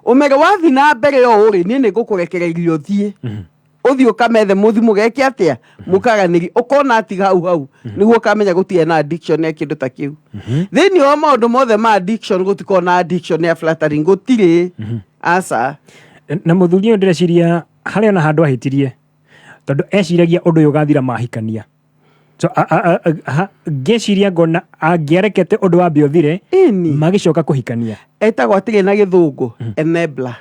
Ũmere wathiĩ na mbere ũũ rĩ, niĩ nĩ ngũkũrekereria ũthiĩ. Ũthiĩ ũkamethe mũthi mũgeke atĩa? Mũkaranĩrie. Ũkona atiga hau hau. Nĩguo ũkamenya gũtirĩ na addiction ya kĩndũ ta kĩu. Thĩinĩ wa maũndũ mothe ma addiction, gũtikoragwo na addiction ya flattering, gũtirĩ. Aca. Na mũthuri ũyũ ndĩreciria harĩ ona handũ ahĩtirie, tondũ eciragia ũndũ ũyũ ũgathira mahikania. So, ngĩciria ngona angĩarekete ũndũ wambe ũthire, magĩcoka kũhikania. Etagwo atĩrĩ na gĩthũngũ, enabler.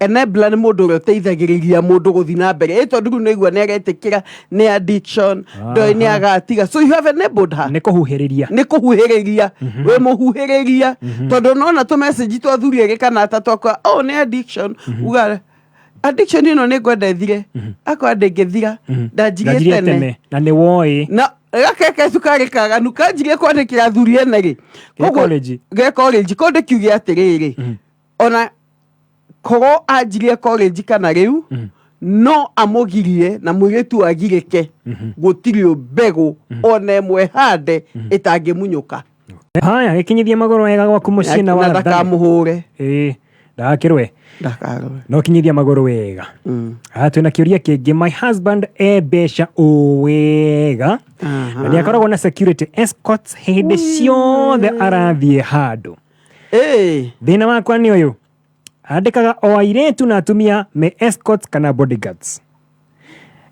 Enabler nĩ mũndũ ũrĩa ũteithagĩrĩria mũndũ gũthiĩ na mbere. Ĩ tondũ rĩu nĩaigua nĩ aretĩkĩra nĩ addiction, ndoĩ nĩ agatiga. So you have enabled her. Nĩ kũhuhĩrĩria. Nĩ kũhuhĩrĩria. Wĩ mũhuhĩrĩria. Tondũ nona tũ message twa athuri erĩ kana atatũ akwa, oh, nĩ addiction. Uga, addiction ĩno nĩ ngwenda ĩthire. Akwa ndĩngĩthira. Ndanjirie Ndanjirie tene. tene. Na nĩ woĩ. Na gaka cukari kaganu kanjirie kwandĩkĩra athuri ene rĩ. Ge Koguo- college. Ge college. Koguo ndĩkiuge atĩrĩrĩ, ona korwo anjirie college kana rĩu, no amũgirie na mũirĩtu agirĩke, gũtirĩ mbegũ ona ĩmwe hande ĩtangĩmunyũka. Haya, gĩkinyithie magũrũ wega gwaku mũciĩ na Na wathane. ndakamũhũre. Ĩĩ, ndagakĩrwe. Ndakarũe. No kinyithia magũrũ wega. Ah, twĩna kĩũria kĩngĩ. My husband e mbeca o wega na nĩ akoragwo na security escorts hĩndĩ ciothe arathiĩ handũ. Thĩna wakwa nĩ ũyũ, andĩkaga o airĩtu na atumia me escorts kana bodyguards.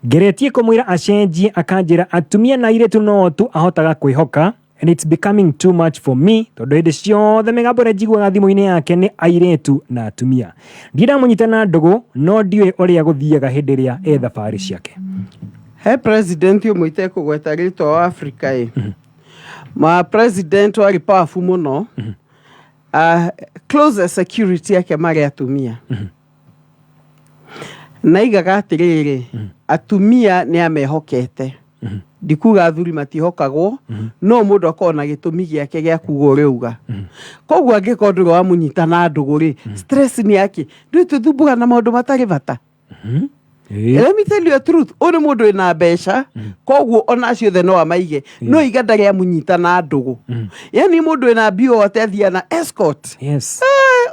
Ngeretie kũmwĩra acenjie, akanjĩra atumia na airĩtu no tu ahotaga kwĩhoka, and it's becoming too much for me, tondũ hĩndĩ ciothe mĩgambo ĩrĩa njiguaga thimũ-inĩ yake nĩ airĩtu na atumia. Ndirĩ ndamũnyita na ndũgũ, no ndiũĩ ũrĩa gũthiaga hĩndĩ ĩrĩa e thabarĩ ciake. He president ũmwe itekũgweta rĩtwa wa Afrika ĩ, ma president warĩ powerful mũno, closest security yake marĩ atumia. Na aigaga atĩrĩrĩ, atumia nĩ amehokete. Ndikuga athuri matihokagwo, no mũndũ akorwo na gĩtũmi gĩake gĩa kuga ũrĩa auga. Koguo angĩkorwo ndũrĩ wamũnyita na ndũgũ rĩ, stress nĩ yake. Ndũĩ twĩthumbũraga na maũndũ matarĩ bata. Let me tell you a truth, ũyũ nĩ mũndũ wĩna mbeca, koguo ona acio othe no amaige, no iga ndarĩ amũnyita na ndũgũ. Yani mũndũ wĩna mbia o athiaga na escort. Yes.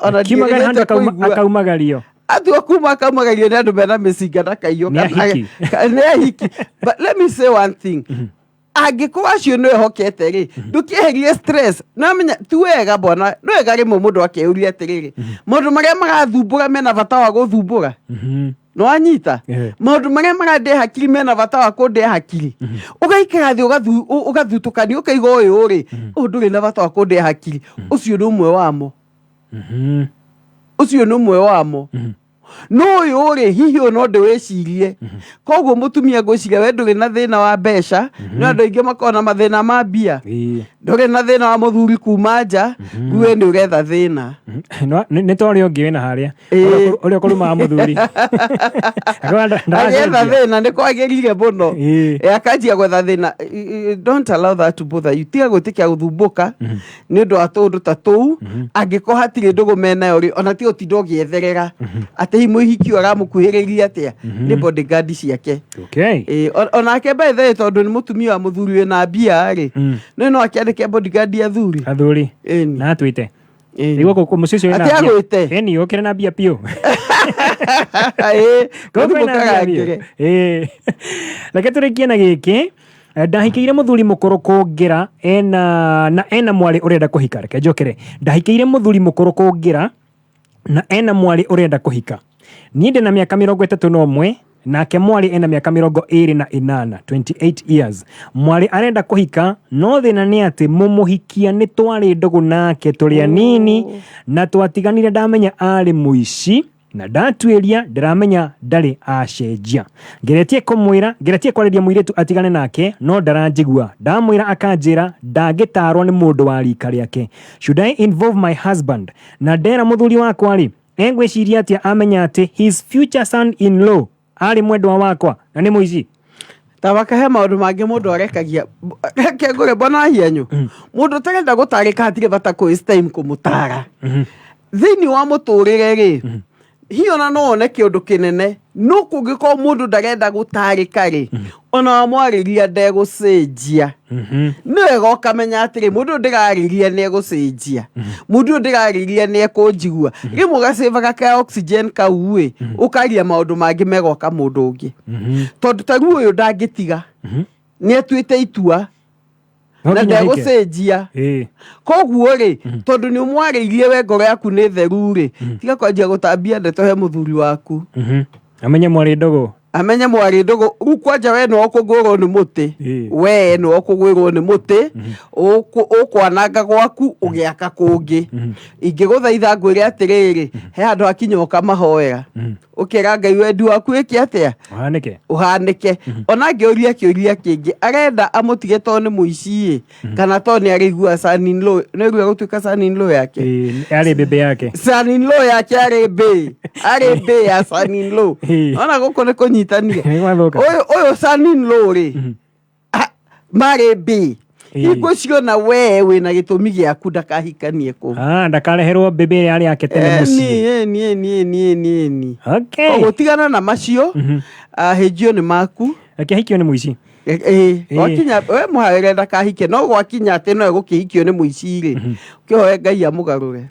Ona Kiumagara ndiĩrĩgĩte handũ kũigua. akaumagario. Atua kuma akaumagario nĩ andũ mena mĩcinga na kaiyo. Nĩ ahiki. Nĩ ahiki. But let me say one thing, angĩkorwo acio nĩ ehokete rĩ, ndũkĩeherie stress. Namenya ti wega bwana, nĩ wega rĩmwe mũndũ akeyũria atĩrĩrĩ, maũndũ marĩa marathumbũra mena bata wa gũthumbũra? Nĩwanyita? Maũndũ marĩa marandĩe hakiri mena bata wa kũndĩa hakiri? Ũgaikara thĩ ũgathutũkania, ũkaiga ũyũ rĩ, ũyũ ndũrĩ na bata wa kũndĩa hakiri. Ũcio nĩ ũmwe wamo. Ũcio nĩ ũmwe wamo. No ũyũ rĩ, hihi ũyũ no ndĩwĩcirie. Koguo mũtumia, ngwĩciria we ndũrĩ na thĩna wa mbeca. Nĩ andũ aingĩ makoragwo na mathĩna ma mbia. Ndũrĩ na thĩna wa mũthuri kuma nja, rĩu we nĩ ũretha thĩna. No, nĩ ta ũrĩa ũngĩ wĩna harĩa ũrĩa ũkũrumaga mũthuri. Akauga Agĩetha ndaracenjia. thĩna nĩ kwagĩrire mũno. Akanjia gwetha thĩna. Don't allow that to bother you. Tiga gwĩtĩkia gũthumbũka nĩ ũndũ wa tũũndũ ta tũu. Angĩkorwo hatirĩ ndũgũ menayo rĩ, ona tiga ũtinda ũgĩetherera atĩ hihi mũhiki ũyũ aramũkuhĩrĩirie atĩa, nĩ bodyguard ciake. Onake by the way, tondũ nĩ mũtumia wa mũthuri wĩna mbia rĩ, no akĩandĩke bodyguard athuri. Athuri na atwĩte nĩguo mũciĩ ũcio wĩna Atĩ mbia. agwĩte? Ĩni, ũkĩrĩ na mbia biũ. Gũthiĩ Gũkũ kwĩna mbia biũ. mũkarangĩre. Reke tũrĩkie na gĩkĩ. Ndahikĩire mũthuri mũkũrũ kũngĩra ena na ena mwarĩ ũrenda kũhika. Reke njokere, ndahikĩire mũthuri mũkũrũ kũngĩra na ena mwarĩ ũrenda kũhika. Niĩ ndĩ na mĩaka 31, nake mwarĩ ena mĩaka 28, 28 years. Mwarĩ arenda kũhika, no thĩna nĩ atĩ mũmũhikia nĩ twarĩ ndũgũ nake tũrĩ anini na twatiganire ndamenya arĩ mũici, na ndatuĩria ndĩramenya ndarĩ acenjia. Ngeretie kũmwĩra, ngeretie kwarĩria mũirĩtu atigane nake, no ndaranjigua. Ndamwĩra akanjĩra ndangĩtarwo nĩ mũndũ wa rika rĩake. Should I involve my husband? Na ndera mũthuri wakwa rĩ, engwĩciria atĩa amenya atĩ his future son in law arĩ mwendwa wakwa na nĩ mũici? Tabaka he maũndũ mangĩ mũndũ arekagia. Reke ngũre mbona hianyu mũndũ ũtarenda gũtarĩka, hatirĩ bata kũ waste time kũmũtara thĩinĩ wa mũtũrĩre rĩ. Hihi ona no one kĩũndũ kĩnene, no kũngĩkorwo mũndũ ndarenda gũtarĩka rĩ, ona wamwarĩria ndegũcenjia. Nĩ wega ũkamenya atĩrĩ, mũndũ ũyũ ndĩrarĩria nĩ egũcenjia, mũndũ ũyũ ndĩrarĩria nĩ ekũnjigua. Rĩmwe ũgacĩvaga ka oxygen kau ĩ, ũkaria maũndũ mangĩ megwaka mũndũ ũngĩ, tondũ ta rĩu ũyũ ndangĩtiga, nĩ atuĩte itua No na nginya ahike. ndegũcenjia. Koguo rĩ, tondũ nĩ ũmwarĩirie, we ngoro yaku nĩ theru rĩ, tiga kwanjia gũtambia ndeto he mũthuri waku. Amenye mwarĩ ndũgũ. Amenye mwarĩ ndũgũ. Rĩu kwanja we nĩwe ũkũgwĩrwo nĩ mũtĩ, we nĩwe ũkũgwĩrwo nĩ mũtĩ. Ũkwananga gwaku ũgĩaka kũngĩ. Ingĩgũthaitha ngwĩre atĩrĩrĩ, he handũ hakinya ũkamahoera, ũkera Ngai wendi waku wĩke atĩa? Ũhanĩke. Ũhanĩke. Ona angĩũria kĩũria kĩngĩ, arenda amũtige tondũ nĩ mũici ĩ, kana tondũ nĩ arĩigua son in law, nĩ aigua gũtuĩka son in law yake? Arĩ mbĩmbĩ yake. Son in law yake, arĩ mbĩ, arĩ mbĩ ya son in law. Ona gũkũ nĩ kũnyitanire. Nĩ ũyũ ũyũ son in law rĩ, marĩ mbĩ hingo ciona we wĩna gĩtũmi gĩaku ndakahikanie kũu. Ah, ndakareherwo mbĩmbĩ ĩrĩa arĩ yake tene mũciĩ. Eni, eni, eni, eni, eni. Okay. Koguo tigana na macio. Hĩnjio nĩ maku. Reke ahikio nĩ mũici. Ĩĩ, gwakinya we mũhaĩre ndakahike, no gwakinya atĩ no egũkĩhikio nĩ mũici rĩ, kĩhoe Ngai amũgarũre.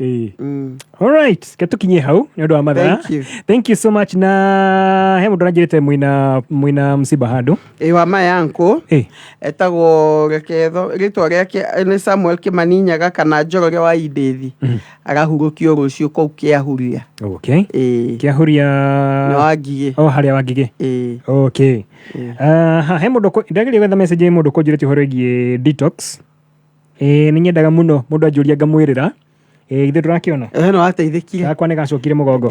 Alright, ke tukinyie hau nĩ ũndũ wa mathaa. Thank you. Thank you so much. Na he mũndũ ũranjĩrĩte mwĩna msiba handũ. Ĩ, wa my uncle etagwo, reketho rĩtwa rĩake nĩ Samuel Kimani Nyaga kana Njoroge wa Indĩthi, arahurũkio rũciũ kũu Kĩahuria. Okay. Kĩahuria. Nĩ wa Ngigĩ. Oh, harĩa wa Ngigĩ. Okay. Ah, he mũndũ ndageria gwetha message ya mũndũ kũnjũrĩtie ũhoro wĩgiĩ detox. Nĩ nyendaga mũno mũndũ anjũria ngamwĩrĩra. Ithuĩ ndũrakĩona? Nĩ wateithĩkire. Gakwa nĩ gacokire mũgongo.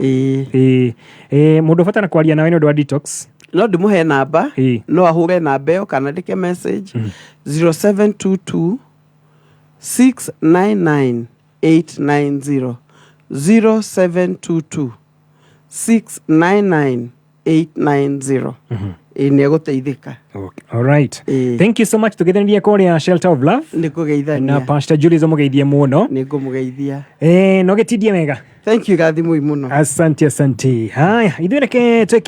Mũndũ ũbatara kwaria nawe nĩ ũndũ wa detox. No ndĩmũhe namba, no ahũre namba ĩyo kana andĩke message 0722 699 890, 0722 699. 890. Ĩ, nĩ egũteithĩka. Alright. Thank you so much. Tũgeithanirie kũrĩa Shelter of Love. Nĩ kũgeithania. Na Pastor Julius ũmũgeithie mũno. Nĩ ngũmũgeithia. No gĩtindie wega. Thank you, rathimoi mũno. Asante, asante. Haya, ithuĩ reke twĩke